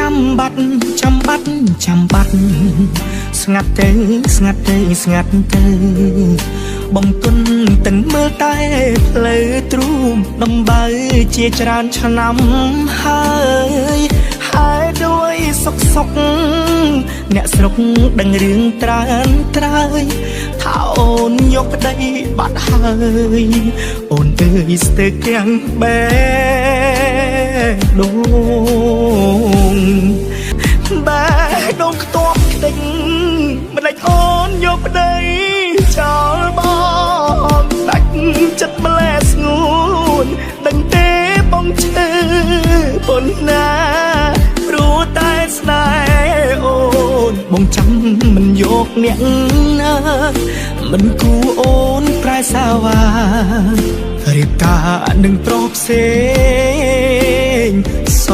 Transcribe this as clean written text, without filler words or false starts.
ចាំបាត់ចាំបាត់ចាំបាត់ស្ងាត់ទៅស្ងាត់ទៅស្ងាត់ទៅបងទុនទាំងមើលតែផ្លូវទ្រូងដំបៅជាច្រើនឆ្នាំហើយហើយដោយសុកសុកអ្នកស្រុកដឹងរឿងត្រើនត្រើយថាអូនយកប្តីបាត់ហើយអូនអើយស្ទើរទាំងបេះដូងបេះដូងខ្ទាប់ខ្ទេចមិនដេចអូនយកប្តីចោលបងដាច់ចិត្តម្លែស្ងួនដឹងទេបងឈឺប៉ុណ្ណាព្រោះតែស្នេហ៍អូនបងចាំមិនយកអ្នកណាមិនគូអូនប្រែសាវ៉ារៀបការនឹងប្រុសផ្សេងស